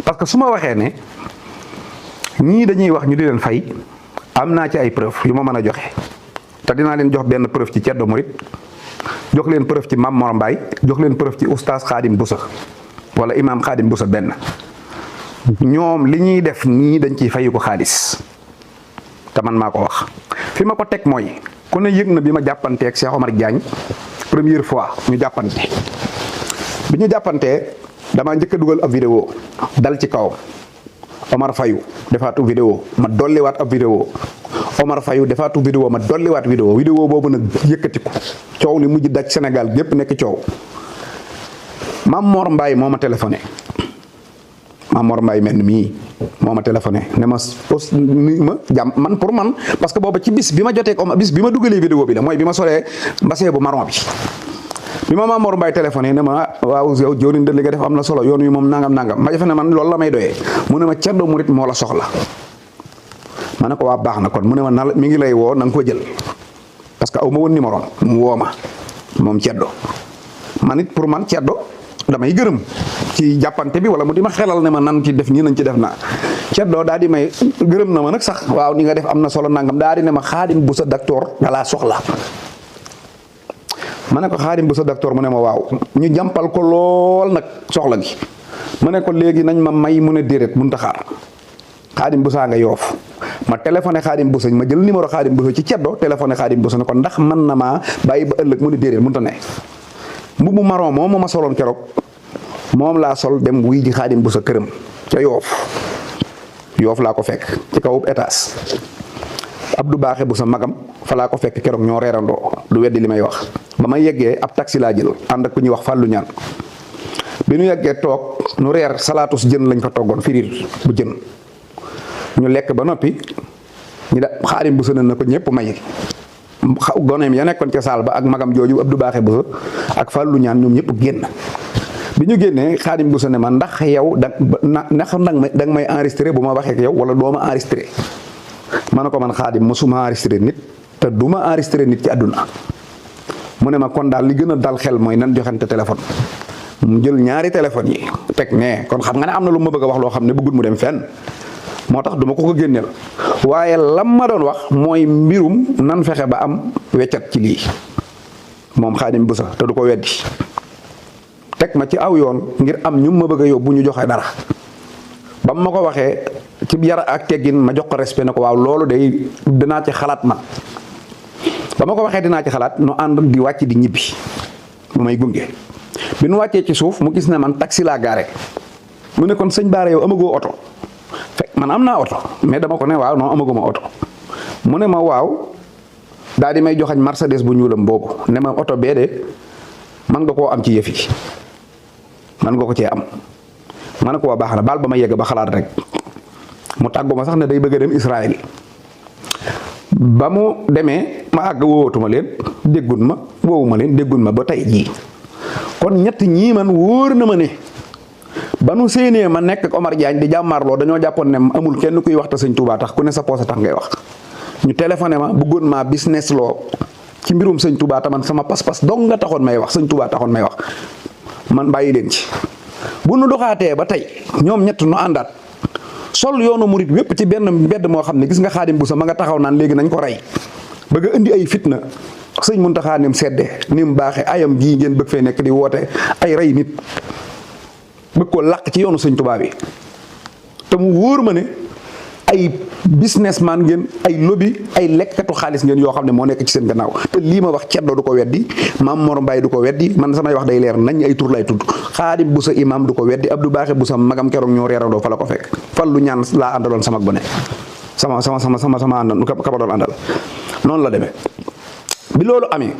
parce que su ma waxee ne ñii dañuy wax ñu di leen fay am naa ci ay preuve yu ma mën a joxe te dinaa leen jox benn preuve ci Ceddo Murit jox leen preuve ci Mame Mor Mbaye jox leen preuve ci oustaz Khadim Boussa wala imam Khadim Boussa benn ñoom li ñuy def nii dañ ciy fayu ko xaalis te man maa ko wax fi ma ko teg mooy ku ne yëg na bi ma jàppanteeg Cheikh Omar Diagne première fois ñu jàppante bi ñu jàppantee damaa njëkk a dugal ab vidéo dal ci kawam Omar fayu defaatu vidéo ma dolliwaat ab vidéo Omar fayu defaatu vidéo ma dolliwaat vidéo boobu nag yëkkatiku coow li mujj daj Sénégal gépp nekk coow Mame Mor Mbaye moo ma téléphoné Mame Mor Mbaye mel mii moo ma téléphoné ne ma jàmm man pour man parce que booba ci bis bi ma jotee Omar bis bi ma dugalee vidéo bi la mooy bi ma solee mbasee bu marron bi ma Mame Mor Mbaye téléphoné ne ma waaw yow jëwriñ de li nga def am na solo yoon wi moom nangam ma defe ne man loolu la may doyee mu ne ma Ceddo Murit moo la soxla ma ne ko waa baax na kon mu ne ma na mi ngi lay woo na nga ko jël parce que aw ma woon numéro mu woo ma moom Ceddo man it pour man Ceddo damay gërëm ci jàppante bi wala mu di ma xelal ne ma nan ci def nii nañ ci def naa Ceddo daa di may gërëm na ma nag sax waaw ni nga def am na solo nangam daa di ne ma Khadim Boussa docteur dalaa soxla ma ne ko Khadim Boussa docteur mu ne ma waaw ñu jàmpal ko lool nag soxla gi ma ne ko léegi nañ ma may mu ne déedéet mënut a xaar Khadim Boussa nga Yoof ma téléphoné Khadim Boussa ma jël numéro Khadim Boussa ci Ceddo téléphoné Khadim Boussa ne ko ndax mën na maa bàyyi ba ëllëg mu ne déedéet mënut a ne mbubu marron moom ma soloon keroog moom laa sol dem wuy ji Khadim Boussa këram ca Yoof laa ko fekk ci kaw étage Abdou Baaxe Boussa magam fa laa ko fekk keroog ñoo reerandoo du weddi li may wax ba ma yeggee ab taxi laa jël ànd ak ku ñuy wax Fallou Ñaan bi ñu yeggee toog nu reer salaatus jën lañ fa toggoon firiir bu jën ñu lekk ba noppi ñu da Khadim Boussa na ko ñëpp may goneem ya nekkoon ca saal ba ak magam jooju Abdou Baaxe Boussa ak Fallou Ñaan ñoom ñëpp génn bi ñu génnee Khadim Boussa ne ma ndax yow ndax danga may enregistré bu ma waxee ak yow wala doo ma enregistré ma ne ko man Khadim mosuma enregistré nit te du ma enregistré nit ci àdduna mu ne ma kon daal li gën a dal xel mooy nan joxante téléphone mu jël ñaari téléphone yi teg ne kon xam nga ne am na lu ma bëgg a wax loo xam ne bëggul mu dem fenn moo tax duma ko génneel waaye lam ma doon wax mooy mbirum nan fexe ba am weccat ci lii moom Khadim Boussa te du ko weddi teg ma ci aw yoon ngir am ñu ma bëgg a yóbbu ñu joxe dara ba ma ko waxee ci yara ak teggin ma jox ko respect ne ko waaw loolu day dinaa ci xalaat man ba ma ko waxee dinaa ci xalaat nu ànd di wàcc di ñibbi bu may gunge bi nu wàccee ci suuf mu gis ne man taxi laa gaare mu ne kon sëñ Baara yow amagoo oto fekk man am naa oto mais dama ko ne waaw non amaguma oto mu ne ma waaw daal di may joxañ Mercedes bu ñuulam boobu ne ma oto bee de man nga koo am ci yëf yi man nga ko cee am ma ne ko waa baax na baal ba ma yegg ba xalaat rek mu tàggu ma sax ne day bëgg a dem Israël ba mu demee ma àgg woowatuma leen déggun ma woowuma leen déggun ma ba tey jii kon ñett ñii man wóor na ma ne ba nu séenee ma nekk ak Omar Diagne di jàmmaarloo dañoo jàppoon ne amul kenn kuy wax te sëñ Touba tax ku ne sa poos a tax ngay wax ñu téléphoné ma bëggoon maa business loo ci mbirum sëñ Touba te man sama pas-pas dong nga taxoon may wax sëñ Touba taxoon may wax man bàyyi leen ci bu nu doxaatee ba tey ñoom ñett nu àndaat sol yoonu murit wépp ci benn mbedd moo xam ne gis nga Khadim Boussa ma nga taxaw naan léegi nañ ko rey bëgg a indi ay fitna sëñ Muntaxa nim sedde ni mu baaxee ayam gii ngeen bëgg fee nekk di woote ay rey nit bëgg ko làq ci yoonu sëñ Tuubaa bi te mu wóor ma ne ay businessman ngeen ay lobby ay lekkatu xaalis ngeen yoo xam ne moo nekk ci seen gannaaw te lii ma wax Ceddo du ko weddi Mame Mor Mbaye du ko weddi man samay wax day leer nañ ay tur lay tudd Khadim Boussa imam du ko weddi Abdou Baaxe Boussa magam keroog ñoo reerandoo fa la ko fekk Fallou Ñaan laa àndaloon sama gone sama àndan kama doon àndal noonu la demee bi loolu amee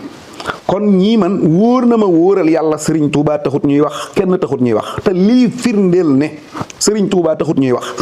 kon ñii man wóor na ma wóoral yàlla Serigne Touba taxut ñuy wax kenn taxut ñuy wax te lii firndeel ne Serigne Touba taxut ñuy wax